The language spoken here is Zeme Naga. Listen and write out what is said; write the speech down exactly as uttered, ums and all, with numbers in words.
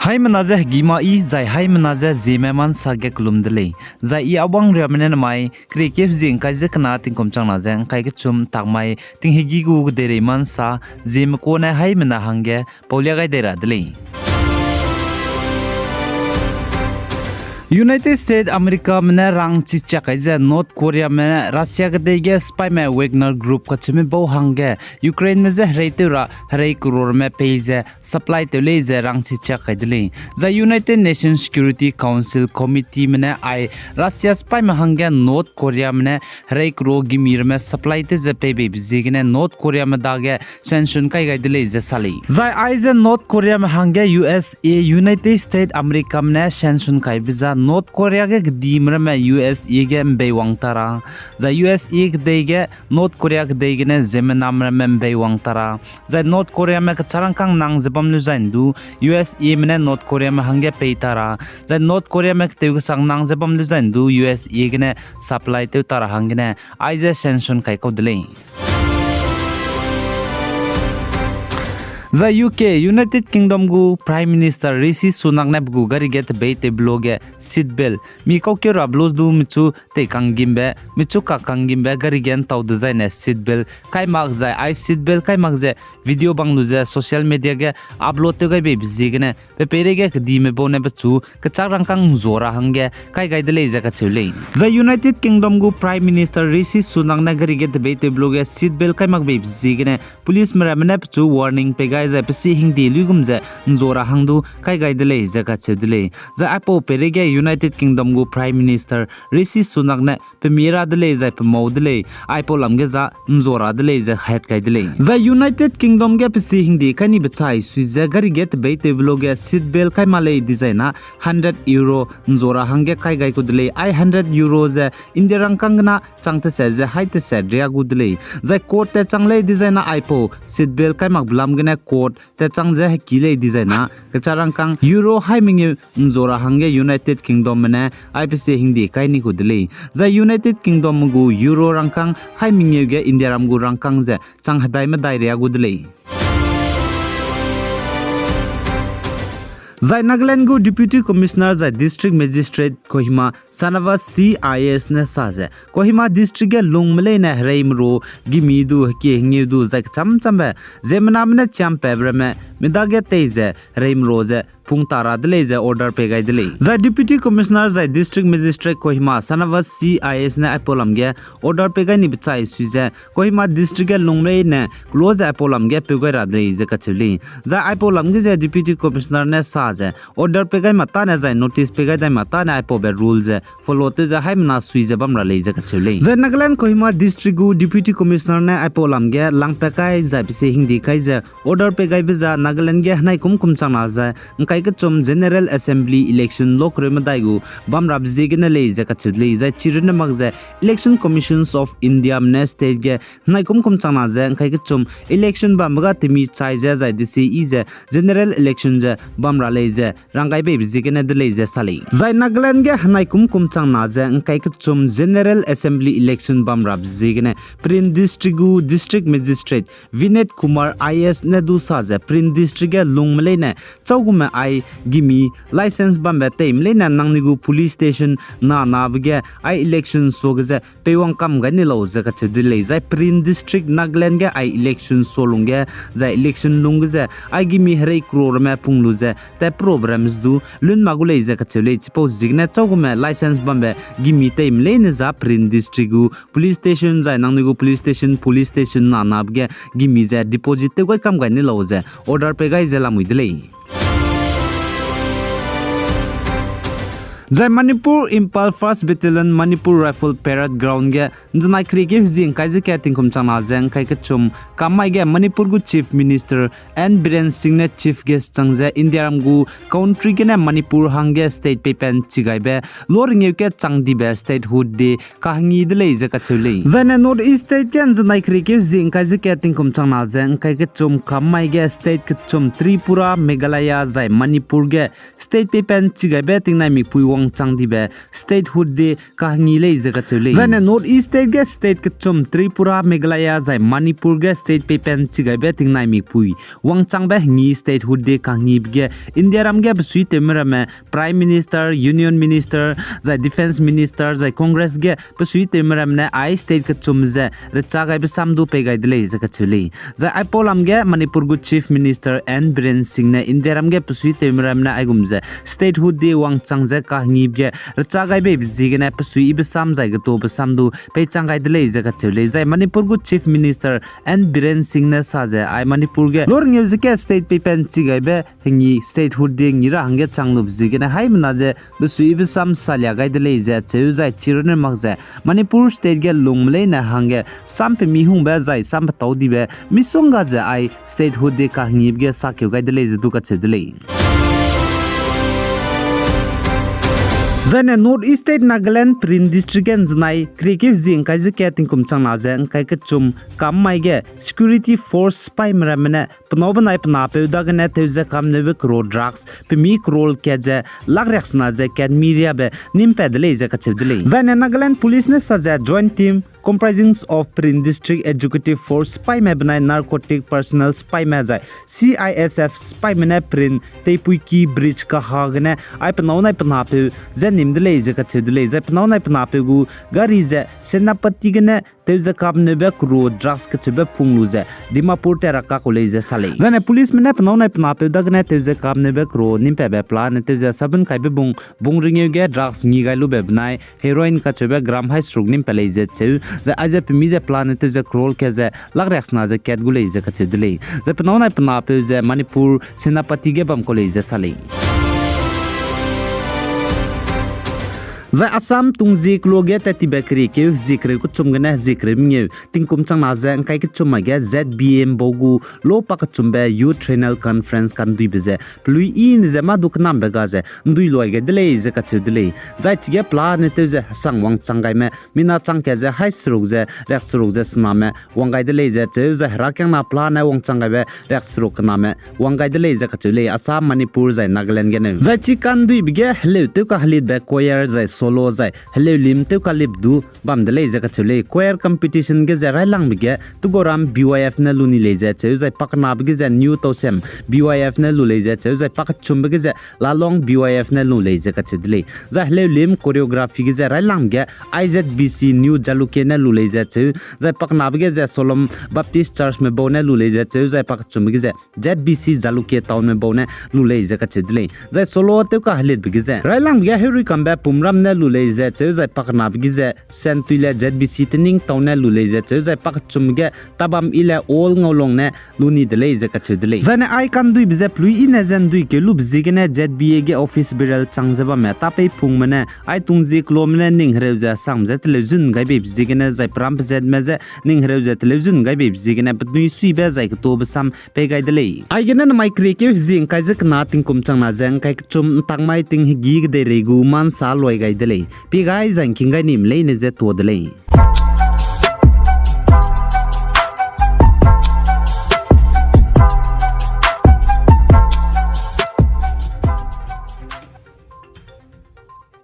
Haimena ze hegî ma yi, zai haimena ze Zeme ma nsa ge kelum de lei. Zai i Awang Riame ne namai keriekeu hezie ngkai ze kena tingkum changna ze ngkai kechum takmai tinghegi gu kedeirei ma nsa Zeme kane haimena hangge paulia gai dei ra de lei. United States Americame ne rangchi chiak kai ze North Koreame ne Russia kedei ge sipaime Wagner Group kacheume bau hangge Ukraineme je hereitew ra herei croreme pei ze supply tew lei ze rangchi chiak kai de lei. Zai United Nations Security Council Committeeme ne ai Russia sipaime hangge North Koreame ne herei crore gimi ramme supply tew ze pei beibe ziegene North Koreame dage sanction kai gai de lei ze sa lei. Zai aize North Koreame hangge U S A, United States Americame ne sanction kaibe za North Korea ge kedime ramme U S A ge mbeiwang ta ra, zai U S A kedei ge North Korea kedei gene ziemmename ramme mbeiwang ta ra, zai North Koreame kecharangkâng nang ze bam lu zai ndu, U S Ame ne North Koreame hangge pei ta ra, zai North Koreame ketew kesang nang ze bam lu zai ndu U S A gene supply tew ta ra hanggene aize sanction kai kau de lei. Zai U K, United Kingdom gu Prime Minister Rishi Sunak ne pe gu gari ge tebeitewbe luage seat belt mi kaukeu rabe lu du michu teikanggimbe, michu kakkanggimbe gari ge ntau dezaine seat belt kai mak zai ai seat belt kai mak ze video bang lu ze social media ge upload tew gai beibe ziegene pe peireige kedime bau ne pechu kechâk rangkâng nzua ra hangge kai gai de lei ze kacheu lei. Zai United Kingdom gu Prime Minister Rishi Sunak ne gari ge tebeitewbe luage seat belt kai mak beibe ziegene policeme ramme ne pechu warning pei gai zai pe si hingde luigum ze nzua ra hang du kai gai de lei ze kacheu de lei. Zai aipau peireige United Kingdom gu Prime Minister Rishi Sunak ne pe mie ra de lei zai pe mau de lei, aipau lam ge za nzua ra de lei ze het kai de lei. Zai United Kingdom ge pe si hingde kai nibe chai sui ze gari ge tebeitewbe luage seat belt kai mak lei dizai na hundred euro nzua ra hangge kai gai ku de lei. Ai hundred euro ze India rangkâng gene chang tese ze hai tese ria gu de lei. Zai court te chang lei dizai na aipau seat belt kai makbe lam gene court te chang ze heki lei dizai na kechâk rangkâng euro hai mengeu nzua ra hangge United Kingdomme ne ai pe si hingde kai ni ku de lei. Zai United Kingdom gu euro rangkâng hai mengeu ge India ram gu rangkâng ze chang hedai medai ria gu de lei. Zai Nagaland gu Deputy Commissioner zai District Magistrate Kohima Shanavas C I A S ne sa ze Kohima District ge lungme leine hereime ru gimi du hekie hengeu du zai kecham chambe ziemmename ne chiampabe ramme midage tei ze hereime ru ze pung ta ra de lei ze order pei gai de lei. Zai Deputy Commissioner zai District Magistrate Kohima Shanavas C I A S ne aipau lam ge order pei gai nibe chai sui ze Kohima District ge lungme leine kelo ze aipau lam ge peu gai ra de lei ze kacheu lei. Zai aipau lam ge ze Deputy Commissioner ne sa ze order pei gai mak tane zai notice pei gai dai mak tane aipaube rule ze follow tew ze haimena sui ze bam ra lei ze kacheu lei. Zai Nagaland Kohima District gu Deputy Commissioner ne aipau lam ge langpat kai zai pe si hingde kai ze order pei gaibe ze Nagaland ge henai kum kum changna ze ngkai kechum General Assembly election lokreu medai gu bam rabe ziegene lei ze kacheu de lei. Zai chirunne mak ze Election Commissions of Indiame ne state ge henai kum kum changna ze ngkai kechum election bambe ga temi chai ze zai desi yi ze general election ze bam ra lei ze rang gai beibe ziegene de lei ze sa lei. Zai Nagaland ge henai kum kum changna ze ngkai kechum General Assembly election bam rabe ziegene Peren District gu District Magistrate Vinod Kumar I A S ne du sa ze Peren District ge lungme leine châugume ai gimi license bambe teime leine nangnui gu police station nanabe ge ai election suage ze peiwang kam gai ni lau ze kacheu de lei. Zai Peren District Nagaland ge ai election sua lungge zai election lungge ze ai gimi herei croreme pung lu ze tat probe ramme du lun ma gu lei ze kacheu lei. Chipau ziegene châugume license bambe gimi teime leine za Peren District gu police station zai nangnui gu police station, police station nanabe ge gimi ze deposit tew gai kam gai ni lau ze order pei gai ze lamui de lei. Zai Manipur, Imphal First Battalion, Manipur Rifle Parade Ground ge nzenai keriekeu hezie ngkai ze ka tingkum changna ze ngkai kechum kammai ge Manipur gu Chief Minister N Biren Singh ne chief guest chang ze India ram gu country gene Manipur hangge state peipen chigaibe lorengeu ke chang dibe statehood day kahangi de lei ze kacheu lei. Zaine North East state ge nzenai keriekeu hezie ngkai ze ka tingkum changna ze ngkai kechum kammai ge state kechum Tripura, Meghalaya zai Manipur ge state peipen chigaibe tingnai mipui wang wangchang dibe statehood day kahengi lei ze kacheu lei. Zaine North East state ge state kechum Tripura, Meghalaya zai Manipur ge state peipen chigaibe tingnaimikpui wangchangbe hengi statehood day kahengibe ge Indiaram ge besuitewme ramme Prime Minister, Union Minister, zai Defence Minister, zai Congress ge besuitewme ramme ne ai state kechum ze recha gaibe sam du pei gai de lei ze kacheu lei. Zai aipau lam ge Manipur gu Chief Minister N Biren Singh ne Indiaram ge besuitewme ramme ne aigum ze statehood day wangchang ze kahengibe ge recha gai beibe ziegene besuiyibe sam zai getobe sam du peichang gai de lei ze kacheu lei. Zai Manipur gu Chief Minister N Biren Singh ne sa ze ai Manipur ge lorngeu ze ke state peipen chigaibe hengi statehood day ngi ra hangge chang lube ziegene haimena ze besuiyibe sam salia gai de lei ze cheu zai chirunne mak ze Manipur state ge lungme leine hangge sam pemi hungbe zai sam petau dibe misongga ze ai statehood day kahengibe ge sakeu gai de lei ze du kacheu de lei. Zaine North East state Nagaland Peren district ge nzenai keriekeu hezie ngkai ze ke tingkum changna ze ngkai kechum kam mai ge security force sipaime ramme ne penâu benai pe napeu dagene tew ze kamneube kero drugs pemi crore kat ze lak riaksena ze kat mi riabe nimpat de lei ze kacheu de lei. Zaine Nagaland Police ne sa ze joint team comprising of Peren District Executive Force sipaime benai narcotic personnel sipaime zai C I S F sipaime ne Peren Teipuiki Bridge kaha gene ai penâu nai pe napeu ze nim de lei ze kacheu de lei. Zai penâu nai pe napeu gu gari ze Senapati gene tew ze kamneube kero drugs kacheube pung lu ze Dimapur tat ra kakau lei ze sa lei. Zaine policeme ne penâu nai pe napeu dagene tew ze kamneube kero nimpatbe pelane tew ze sabun kaibe bung, bung ringeu ge drugs ngi gai lube benai heroin kacheube gram hai seruk nimpat lei ze cheu, zai aize pemi ze pelane tew ze crore kat ze lak riaksena ze kat gu lei ze kacheu de lei. Zai penâu nai pe napeu ze Manipur Senapati ge bam kau lei ze sa lei. Zai Assam tungzie kelo ge tat tibe keriekeu hezie kereu kechum gene hezie kereu mengeu tingkum changna ze ngkai kechum mai ge Z B A mbau gu lo pakechumbe Youth Regional Conference kanduibe ze pelui i ne ze mâ du kenambe ga ze ndui luai gai de lei ze kacheu de lei. Zai chige pelane tew ze hesang wangchang gaime mina chang kat ze hai seruk ze riak seruk ze sename wang gai de lei ze cheu, zai herakiangna pelane wangchang gaibe riak seruk kename wang gai de lei ze kacheu lei Assam, Manipur zai Nagaland gene. Zai chi kanduibe ge heleu tew kahelitbe choir zai solo zai heleu lim tew kalip du bam de lei ze kacheu lei. Choir competition ge ze railangbe ge Tugoram B Y F ne lu ni lei ze cheu, zai pakenabe ge ze New Tausem B Y F ne lu lei ze cheu, zai pakechumbe ge ze Lalong B Y F ne lu lei ze kacheu de lei. Zai heleu lim choreography ge ze railangbe ge I Z B C New Jalukie ne lu lei ze cheu, zai pakenabe ge ze Solom Baptist Churchme bau ne lu lei ze cheu, zai pakechumbe ge ze Z B C Jalukie Townme bau ne lu lei ze kacheu de lei. Zai solo tew kahelitbe ge ze railangbe ge Heurui kambe Pumram ne lu lei ze cheu, zai pakenabe ge ze Sentuile Z B C Tening Town ne lu lei ze cheu, zai pakechumbe ge Tabam Ile Old Ngaulong ne lu ni de lei ze kacheu de lei. Zaine ai kanduibe ze pelui i ne ze ndui keu lube ziegene Z B A ge office bearer chang ze bamme tapei pungme ne ai tungzie kelome ne ning hereu ze sang ze teleu zun gai beibe ziegene zai peram pezatme ze ning hereu ze teleu zun gai beibe ziegene penui suibe zai ketobe sam pei gai de lei. Aigene namai keriekeu hezie ngkai ze kena tingkum changna ze ngkai kechum ntang mai ting hegî kedeirei gu mansa luai gai de lei. Pie gai zai ngking gai nime leine ze tuâ de lei.